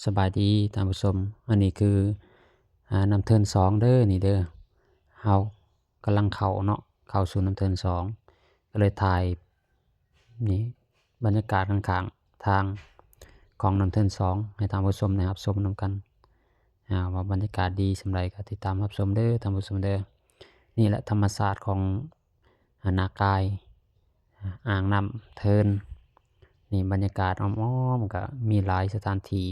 ສະບາຍດີທ່ານຜູ້ຊົມ, ອັນນີ້ຄື ອາ ນ້ຳເທີນສອງເດີ ນີ້ເດີ. ເຮົາກຳລັງເຂົ້າເນາະ, ເຂົ້າສູ່ນ້ຳເທີນສອງ ກໍເລີຍຖ່າຍນີ້ ບັນຍາກາດຂ້າງໆທາງຂອງນ້ຳເທີນສອງ ໃຫ້ທ່ານຜູ້ຊົມໄດ້ຮັບຊົມນຳກັນ. ອາ ວ່າບັນຍາກາດດີສ່ຳໃດ ກໍຕິດຕາມຮັບຊົມເດີທ່ານຜູ້ຊົມເດີ. ນີ້ແຫຼະທຳມະຊາດຂອງ ອາ ນາກາຍ ອາ ອ່າງນ້ຳເທີນ. ນີ້ບັນຍາກາດອ້ອມໆ ກໍມີຫຼາຍສະຖານທີ່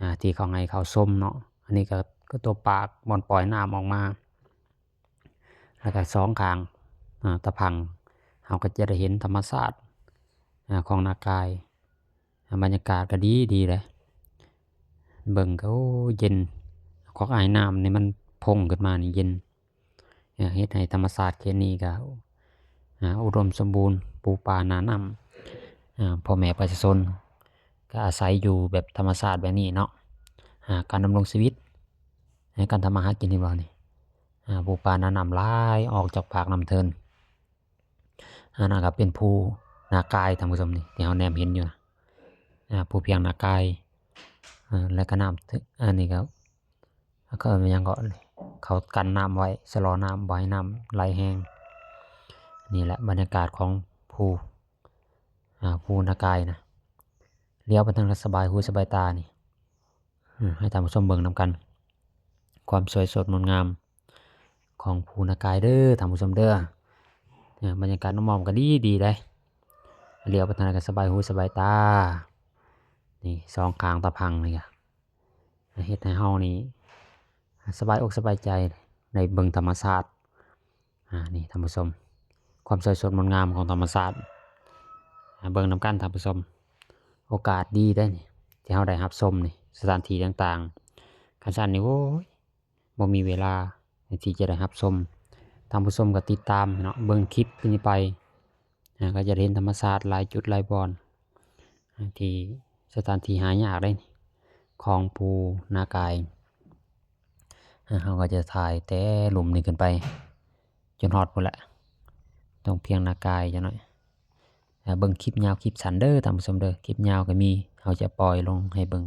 ອາ ທີ່ເຂົາໃຫ້ເຂົ້າຊົມເນາະ. ອັນນີ້ກໍ ກໍຕົວປາກ ບ່ອນປ່ອຍນ້ຳອອກມາ ແລ້ວກໍສອງຂ້າງ ອາ ຕະພັງ ເຮົາກໍຈະໄດ້ເຫັນທຳມະຊາດ ອາ ຂອງນາກາຍ. ອາ ບັນຍາກາດກໍດີ ດີເດ້ ເບິ່ງກໍ ໂອ້ ເຢັນ. ຄອກອາຍນ້ຳນີ້ມັນພົ່ງຂຶ້ນມານີ້ເຢັນ. ເຮັດໃຫ້ທຳມະຊາດເຂດນີ້ກໍ ອາ ອຸດົມສົມບູນ ປູປາໜານ້ຳ. ອາ ພໍ່ແມ່ປະຊາຊົນກໍອາໄສຢູ່ແບບທຳມະຊາດແບບນີ້ເນາະ. ອາ ການດຳລົງຊີວິດ ໃນການທຳມາຫາກິນ ເຫັນບໍ່ນີ້? ອາ ປູປາໜານ້ຳຫຼາຍອອກຈາກປາກນ້ຳເທີນ. ອັນນັ້ນກໍເປັນພູນາກາຍທ່ານຜູ້ຊົມນີ້ ທີ່ເຮົາແນມເຫັນຢູ່ນະ. ອາ ພູພຽງນາກາຍ ອາ ແລ້ວກໍນ້ຳ ອັນນີ້ກໍ ເຂົາເອີ້ນວ່າຫຍັງເກາະ ເຂົາກັນນ້ຳໄວ້ ຊະລໍນ້ຳ ບໍ່ໃຫ້ນ້ຳໄຫຼແຮງ. ນີ້ແຫຼະບັນຍາກາດຂອງພູ ອາ ພູນາກາຍນະ. ຫຼຽວໄປທາງນັ້ນກໍສະບາຍຫູສະບາຍຕານີ້. ອາ ໃຫ້ທ່ານຜູ້ຊົມເບິ່ງນຳກັນ ຄວາມສວຍສົດງົດງາມຂອງພູນາກາຍເດີທ່ານຜູ້ຊົມເດີ. ອາ ບັນຍາກາດອ້ອມໆ ກໍດີ ດີເດ້. ຫຼຽວໄປທາງໃດກໍສະບາຍຫູສະບາຍຕາ. ນີ້ສອງຂ້າງຕາພັງນີ້ກໍເຮັດໃຫ້ເຮົານີ້ສະບາຍອົກສະບາຍໃຈ ໄດ້ເບິ່ງທຳມະຊາດ. ອາ ນີ້ທ່ານຜູ້ຊົມ ຄວາມສວຍສົດງົດງາມຂອງທຳມະຊາດ. ອາ ເບິ່ງນຳກັນທ່ານຜູ້ຊົມ. ໂອກາດດີເດ້ນີ້ ທີ່ເຮົາໄດ້ຮັບຊົມນີ້ ສະຖານທີ່ຕ່າງໆ. ຄັນຊັ້ນນີ້ ໂອ້ຍ ບໍ່ມີເວລາທີ່ຈະໄດ້ຮັບຊົມ. ທ່ານຜູ້ຊົມກໍຕິດຕາມເນາະ ເບິ່ງຄລິບນີ້ໄປ ອາ ກໍຈະໄດ້ເຫັນທຳມະຊາດຫຼາຍຈຸດຫຼາຍບ່ອນ ອາ ທີ່ສະຖານທີ່ຫາຍາກເດ້ ຂອງພູນາກາຍ. ອາ ເຮົາກໍຈະຖ່າຍແຕ່ລຸ່ມນີ້ຂຶ້ນໄປ ຈົນຮອດພຸ້ນແຫຼະ ຕ້ອງພຽງນາກາຍຈັກໜ້ອຍ. ເບິ່ງຄລິບຍາວຄລິບສັ້ນເດີທ່ານຜູ້ຊົມເດີ. ຄລິບຍາວກໍມີ ເຮົາຈະປ່ອຍລົງໃຫ້ເບິ່ງ